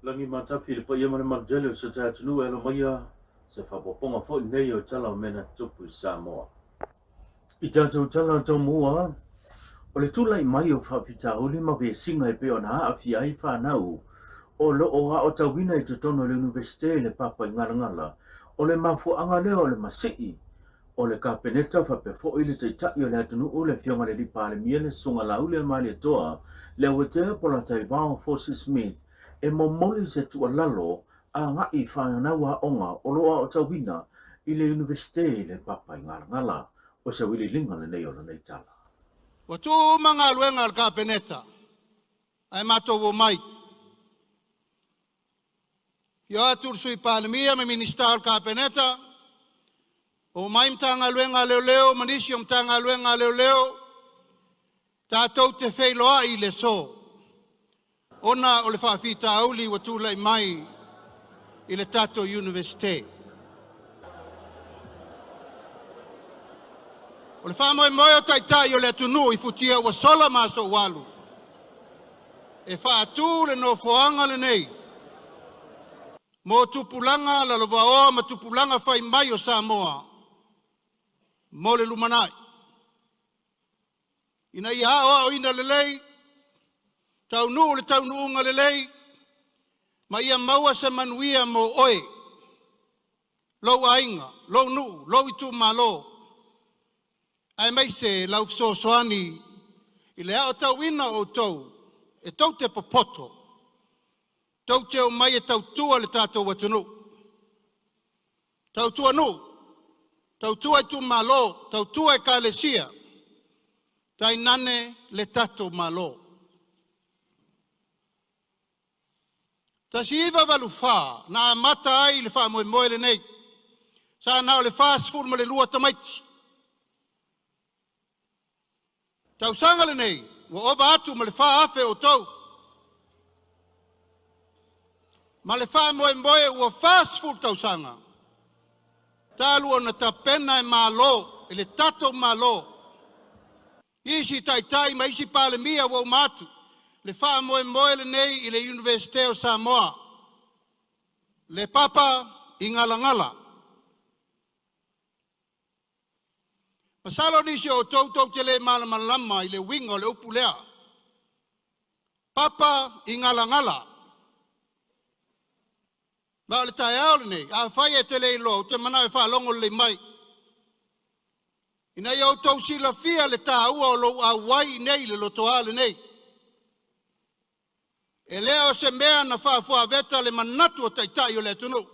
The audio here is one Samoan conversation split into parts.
Lagi Matafi i le paia ma le malutele o si o tae atunuu e alo maia se faaopoopoga foi lenei o tala o mea na tutupu i Samoa. I tatou tala taumua, o le tulai mai o faafitauli ma vesiga e pei ona aafia ai fanau o lo o aotauina i totonu o le Iunivesite i le Papaigalagala, o le mafuaaga lea o le masii o le Kapeneta faapea foi le Taitai o le atunuu le Afioga i le Alii Palemia le Susuga Laauli Malietoa Leauatea Polataivao Fosi Smith e momoli se tuualalo agai i fanau aoga o lo o aotauina i le Iunivesite i le Papaigalagala. O se auiliiliga lenei o lenei tala. Ua tuu uma galuega a le Kapeneta ae matou omai. Afio atu le Sui Palemia ma Minisita o le Kapeneta, omai Matagaluega a Leoleo ma nisi o Matagaluega a Leoleo, tatou te feiloai i le aso ona o le faafitauli ua tulai mai i le tatou Iunivesite. O le faamoemoe o Taitai o le atunuu i futia ua sola ma aso ua alu, e faatu le nofoaga lenei mo tupulaga lalovaoa ma tupulaga fai mai o Samoa mo le lumanai. Ina ia aoaoina lelei, taunuu le taunuuga lelei, ma ia maua se manuia mo oe, lou aiga, lou nuu, lou itumalo, aemaise lau fesoasoani i le aotauina o outou e tou te popoto tou te omai e tautua le tatou atunuu, tautua nuu, tautua itumalo, tautua ekalesia, tainane le tatou Malo. 1984 na amata ai le faamoemoe lenei, sa na o le 42 tamaiti. Tausaga lenei ua ova atu ma le 4,000 o outou, ma le faamoemoe ua 40 tausaga talu ona tapena e malo e le tatou Malo isi taitai ma isi Palemia ua uma atu le faamoemoe lenei i le Iunivesite o Samoa, le Papa i Galagala. Masalo nisi o outou tou te le malamalama i le uiga o le upu lea, papa i galagala. Ma o le taeao lenei, afai e te le iloa, ou te manao e faalogo lelei mai, ina ia outou silafia le taua o lou auai i inei i le Lotoa lenei. E le o se mea na faafuaveta le manatu o Taitai o le atunuu,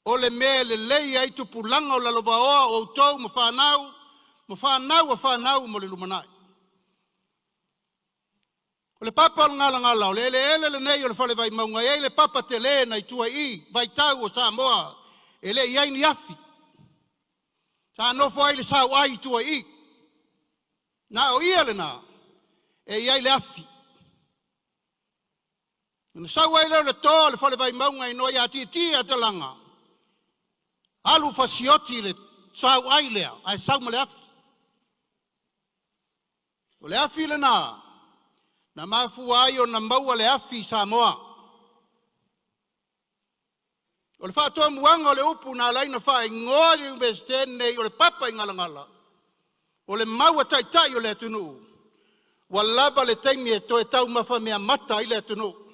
o le mea e lelei ai tupulaga o lalovaoa o outou ma fanau, ma fanau a fanau mo le lumanai. O le papa o le Galagala o le eleele lenei o le Fale Vaimauga e i ai le papa tele nai tua i i, vaitau o Samoa e le i i ai ni afi. Sa nofo ai le sauai i tua i i. Na o ia lena e i ai le afi. Ona sau ai lea o le to a le Fale Vaimauga e igoa ia Tiatia Talaga, alu fasioti le sauai lea ae sau ma le afi. O le afi lena na mafua ai ona maua le afi i Samoa. O le faatomuaga o le upu na ala ai ona faaigoa le Iunivesite lenei o le Papa i Galagala, o le mau a Taitai o le atunuu, ua lava le taimi e toe taumafa mea mata ai le atunuu,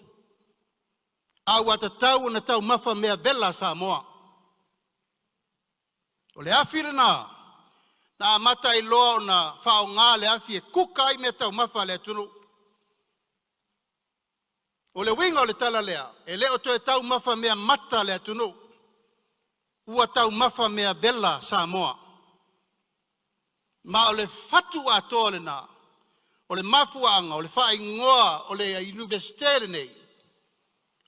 a ua tatau ona taumafa mea vela Samoa. O le afi lena na amata ai loa ona faaaoga le afi e kuka ai meataumafa a le atunuu. O le uiga o le tala lea, e le o toe taumafa mea mata le atunuu, ua taumafa mea vela Samoa. Ma o le fatu atoa lena o le mafuaaga o le faaigoa o le Iunivesite lenei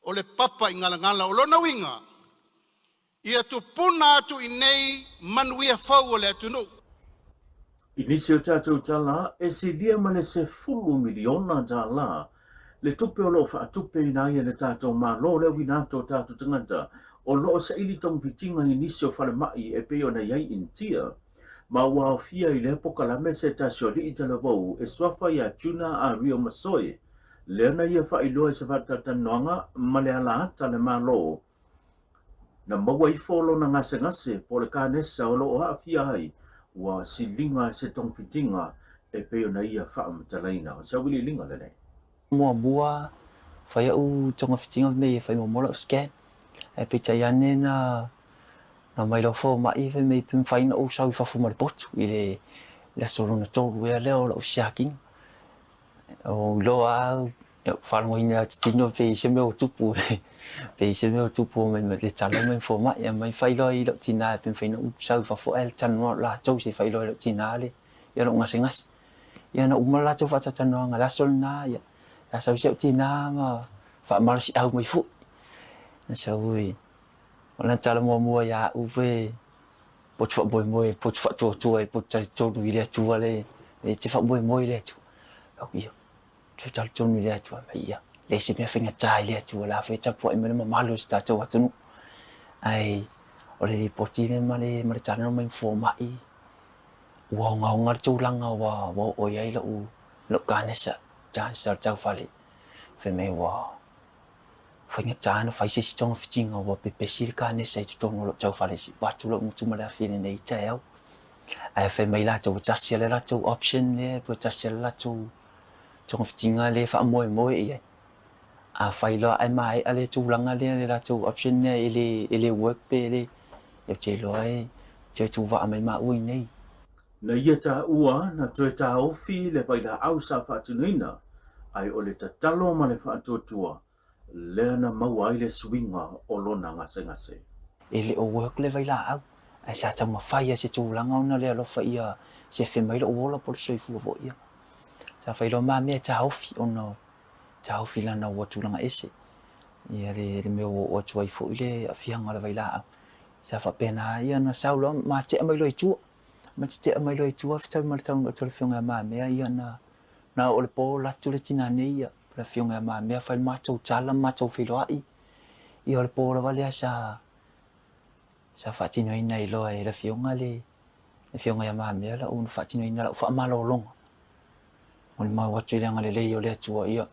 o le Papa i Galagala. O lona uiga, ia tupuna atu i inei manuia fou o le atunuu. I nisi o tatou tala, e silia ma le $10 miliona le tupe o lo o faatupeina ai e le tatou Malo le auina atu o tatou tagata o lo o saili togafitiga i nisi o falemai e pei ona i ai Initia. Ma ua aofia i lea pokalame se tasi o alii talavou e suafa ia Juna Ario Masoe. Lea na ia faailoa i se faatalatalanoaga ma le alaata a le Malo, na maua ifo lona gasegase po o le kanesa o lo o aafia ai ua siliga se togafitiga e pei ona ia faamatalaina. O se auiliiliga lenei. Muamua fai a'u togafitiga fai mai e fai muamua la'u scan ae peitai ane na na mai loa fomai fai mai pe mafai ona ou sau i fafo ma le potu i le aso lona tolu ea lea o la'u siakiga. Ua iloa lava au, ua faalogoina atu tino pei se mea ua tupu, pei se mea ua tupu mai le tala mai fomai. Aumai faailoa i lou tina pe mafai ona ou sau i fafo ae talanoa atu latou se i faailoa i lou tina le ia lou gasegase. Ia na uma le latou faatalatalanoaga i le aso lena, ia sa sau si au tina ma faamalosiau mai foi. Na sau i, o lana tala muamua ia au pe Poto faamoemoe, poto faatuatua e poto talitonu i le Atua le e te faamoemoe i le Atua. Au ia, toe talitonu i le Atua mai ia. Leai se mea faigata i le Atua, la foi e tapuai mai le mamalu o si tatou atunuu. Ae o le lipoti lea ma le ma le talanoa mai ma fomai, ua ogaoga le tulaga ua ua oo i ai lou lou kanesa, kanesa o le taufale. Fai mai ua Faigata ona fai se isi togafitiga ua pepesi le kanesa i totonu o lou taufale se i avatu lou gutu ma le afi i lenei taeao. Ae fai mai latou ua tasi lava le latou option lea, ua tasi lava le latou togafitiga lea e faamoemoe i ai. Afai loa ae maea le tulaga lea le latou option lea e le e le work pe le, ou te iloa e toe tuvaa mai maua i inei. Na ia taua na toe taofi le vailaau sa faatinoina, ae o le tatalo ma le faatuatua lea na maua ai le suiga o lona gasegase. E le o work le vailaau, ae sa taumafai lava i se tulaga ona le alofa ia sefe mai lou ola po o le soifua foi ia. Sa fai loa ma mea e taofi ona taofi lana ua tulaga ese ia le mea ua oo atu ai foi le aafiaga o le vailaau. Sa faapena ia ona sau loa ma tea mai loa i tua. Ma te tea mai loa i tua fetau ma le taunuu atu o le Afioga ia Mamea ia na na oo le po ola atu le tina nei ia le Afioga ia Mamea fai le matou tala ma matou feiloai ia o le po lava lea sa sa faatinoina ai loa e le Afioga le Afioga ia Mamea lau na faatinoina lau faamalologa molimau atu i le agalelei o le Atua ia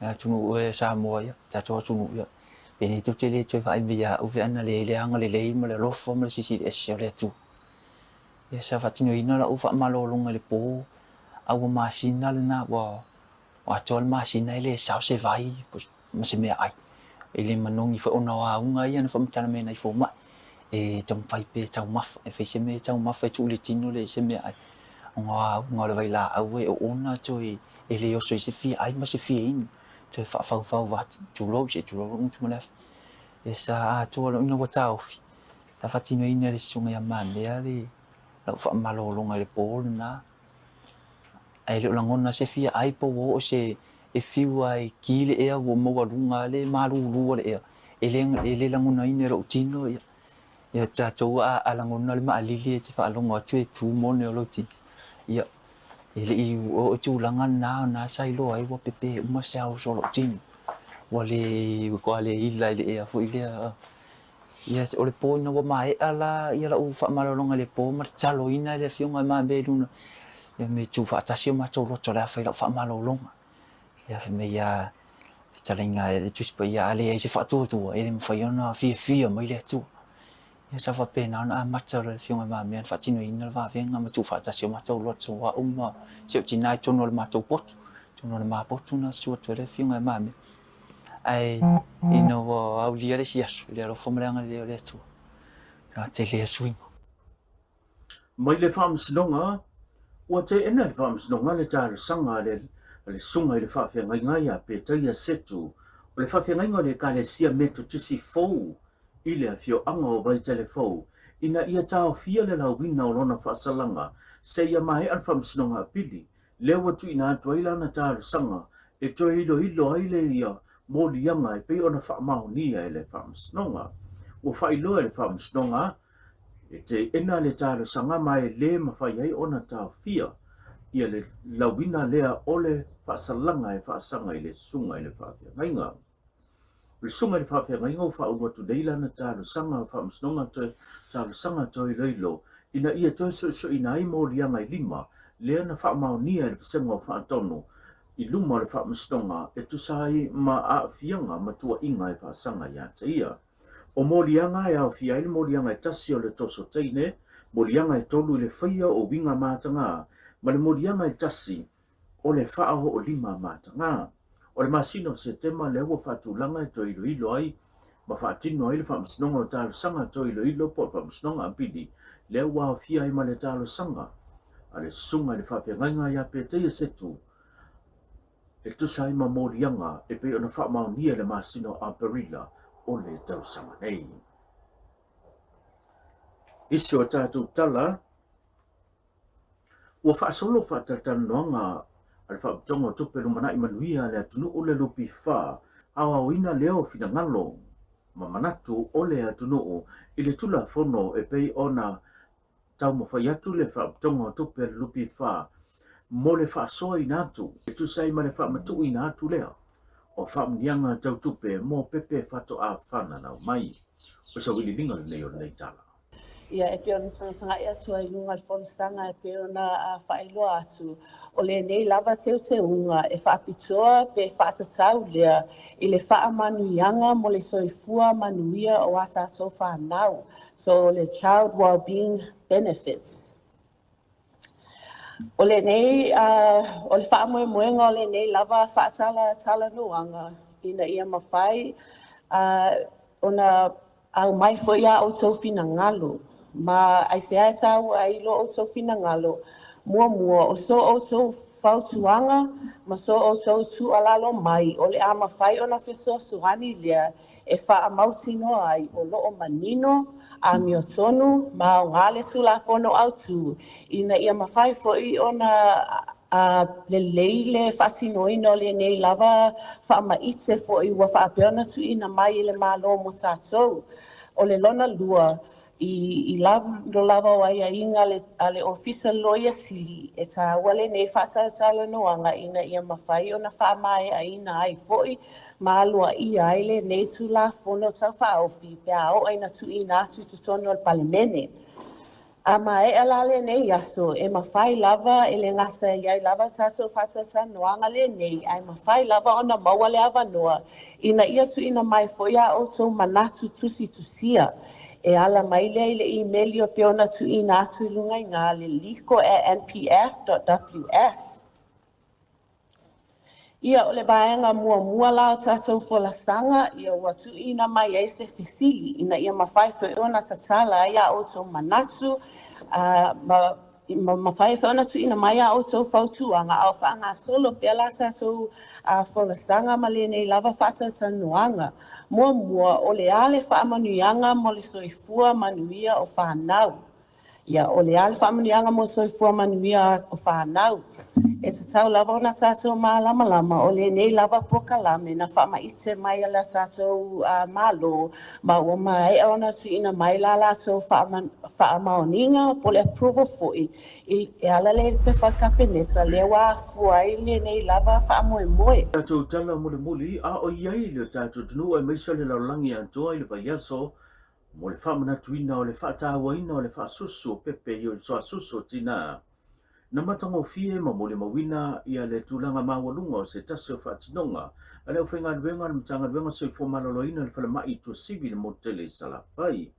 Le atunuu e Samoa ia, tatou atunuu ia, penei tou te le toe vaai mai ia au pe ana leai le agalelei ma le alofa ma le silisili ese o le Atua. Ia sa faatinoina lau faamalologa i le po, a ua masina lena, ua atoa le masina e le sao se vai ma se meaai. E le manogi foi ona o auga ia na faamatala mai nai fomai e taumafai pea e taumafa, e fai se mea e taumafa e tuu i le tino le se meaai. Ona o auga o le vailaau e oona toe E le oso i se fia ai ma se fia inu, toe faafaufau vati, tulou se i tulou lou gutu ma le afi. E sa atoa loa ina ua taofi, sa faatinoina e le susuga ia Mamea le lau faamalologa i le po lena. Ae le o lagona se fia ai po ua oo se e fiu lava e ki le ea ua maualuga le malulu a le ea, e le e le lagonaina e lou tino ia. Ia tatou a a lagona le maalili e te faalogo atu e tu mone o lou tino, ia E le i oo i tulaga lena ona sa iloa ai ua pepe uma se aoso o lou tino. Ua le ua le ila i le ea foi lea. Ia o le po ina ua maea la ia lau faamalologa i le po ma tataloina e le Afioga e Mamea i luna, ia me i tuufaatasi o matou loto o le a fai lau faamalologa. Ia fai mai ia fetalaiga e le Tusi Paia a leai se faatuatua e le mafai ona fiafia mai le Atua. Ia sa faapena ona amata le Afioga i Mamea na faatinoina le vavega ma tuufaatasi o matou loto o au ma si ou tina i totonu o le matou potu, totonu o le ma potu na susu atu ai le Afioga i Mamea. Ae ina ua aulia le isi aso i le alofa ma le agalelei o le Atua, sa tele le suiga. Mai le Faamasinoga, Ua teena e le Faamasinoga le talosaga a le le Susuga i le Faafeagaiga ia Petaia Setu o le Faafeagaiga o le Ekalesia Metotisi fou i le afioaga o Vaitele-fou ina ia taofia le lauina o lona faasalaga seia maea le Faamasinoga Apili lea ua tuuina atu ai lana talosaga e toe iloilo ai le ia moliaga e pei ona faamaonia e le Faamasinoga. Ua faailoa e le Faamasinoga E teena le talosaga ma e le mafai ai ona taofia ia le lauina lea o le faasalaga e faasaga i le susuga i le faafeagaiga. O le susuga i le faafeagaiga ua faaulu atu nei lana talosaga faamasinoga toe talosaga toe iloilo ina ia toe suesueina ai moliaga e lima lea na faamaonia e le Vasega o Faatonu. i luma o le Faamasinoga e tusa ai ma aafiaga ma tuuaiga e faasaga ia te ia. O moliaga e aofia ai le moliaga e tasi o le toso teine, moliaga e tolu i le faia o uiga mataga, ma le moliaga e tasi o le faaoolima mataga. O le masina o Setema lea ua faatulaga e toe iloilo ai ma faatino ai le Faamasinoga o Talosaga Toe Iloilo po o le Faamasinoga Apili, lea ua aofia ai ma le talosaga a le Susuga i le Faafeagaiga ia Peteia Setu e tusa ai ma moliaga e pei ona faamaonia i le masina o Aperila o le tausaga nei. Nisi o a tatou tala Ua faasolo faatalatalanoaga a le Faalapotopotoga o Tupe Lumanai Manuia a le Atunuu le LPF aoaoina lea o finagalo ma manatu o le atunuu i le Tulafono e pei ona taumafai atu le Faalapotopotoga o Tupe a le LPF mo le faasoaina atu e tusa ai ma le faamatuuina atu lea o faamanuiaga tau tupe mo pepe faatoa fananau mai. O se auiliiliga lenei o lenei tala. Ia, e pei ona tagatagai atu ai i luga o le folasaga e pei ona faailoa atu, o lenei lava teuteuga e faapitoa pe faatatau lea i le faamanuiaga mo le soifua manuia o a tatou fanau, so le Child Wellbeing Benefits. O lenei, o le faamoemoega o lenei lava faatalatalanoaga ina ia mafai ona aumai foi a outou finagalo, ma aisea e taua ai lo outou finagalo? Muamua, o so outou fautuaga ma so outou tuualalo mai, o le a mafai ona fesoasoani lea e faamautinoa ai o lo o manino, amiotonu ma aoga le Tulafono Autu ina ia mafai foi ona lelei le faatinoina o lenei lava faamaite foi ua faapea ona tuuina mai e le Malo mo tatou. O le lona lua, i lalo lava o aiaiga a le Ofisa Loia Sili, e taua lenei faatalatalanoaga ina ia mafai ona faamaeaina ai foi ma aloaia ai lenei Tulafono Tau Faaofi pe a oo ina tuuina atu i totonu o le Palemene. A maea la lenei aso, e mafai lava, e le gata e i ai lava le tatou faatalatalanoaga lenei, ae mafai lava ona maua le avanoa ina ia tuuina mai foi a outou manatu tusitusia e ala mai lea i le imeli e pei ona tuuina atu i luga i ina le liko@npf.ws. Ia, o le vaega muamua la o tatou folasaga, ia ua tuuina mai ai se fesili ina ia mafai foi ona tatala ai a outou manatu, ma, ma mafai foi ona tuuina mai a outou fautuaga, a o faagasolo pea la tatou folasaga ma lenei lava faatalatalanoaga. Muamua, o le a le faamanuiaga mo le soifua manuia o fanau? Ia, o le a le faamanuiaga mo le soifua manuia o fanau? E tatau lava ona tatou malamalama o lenei lava polokalame na faamaite mai e le tatou Malo ma ua maea ona tuuina mai la latou faamaoniga po o le approval foi e ala lea i le pepa a le Kapeneta lea ua afua ai lenei lava faamoemoe. Tatou tala mulimuli a o i ai le tatou atunuu aemaise o le lalolagi atoa i le vaiaso mo le faamanatuina o le faatauaina o le faasusu o pepe i le suasusu o tinā. Na matagofie ma molimauina ia le tulaga maualuga o se tasi o faatinoga a le aufaigaluega a le Matagaluega Soifua Maloloina i le Falemai i Tuasivi i le motu tele i Salafai.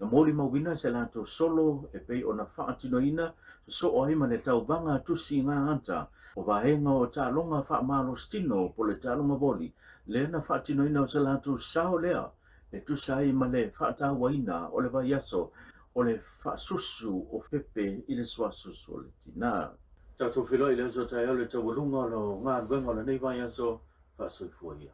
Na molimauina se latou solo e pei ona faatinoina sosoo ai ma le tauvaga tusi gagata o vaega o taaloga faamalositino po o le taaloga voli lea na faatinoina o se latou sao lea e tusa ai ma le faatauaina o le vaiaso o le faasusu o pepe i le suasusu o le tinā. Tatou feiloai i le aso taeao i le taualuga o galuega o lenei vaiaso. Faasoifua ia.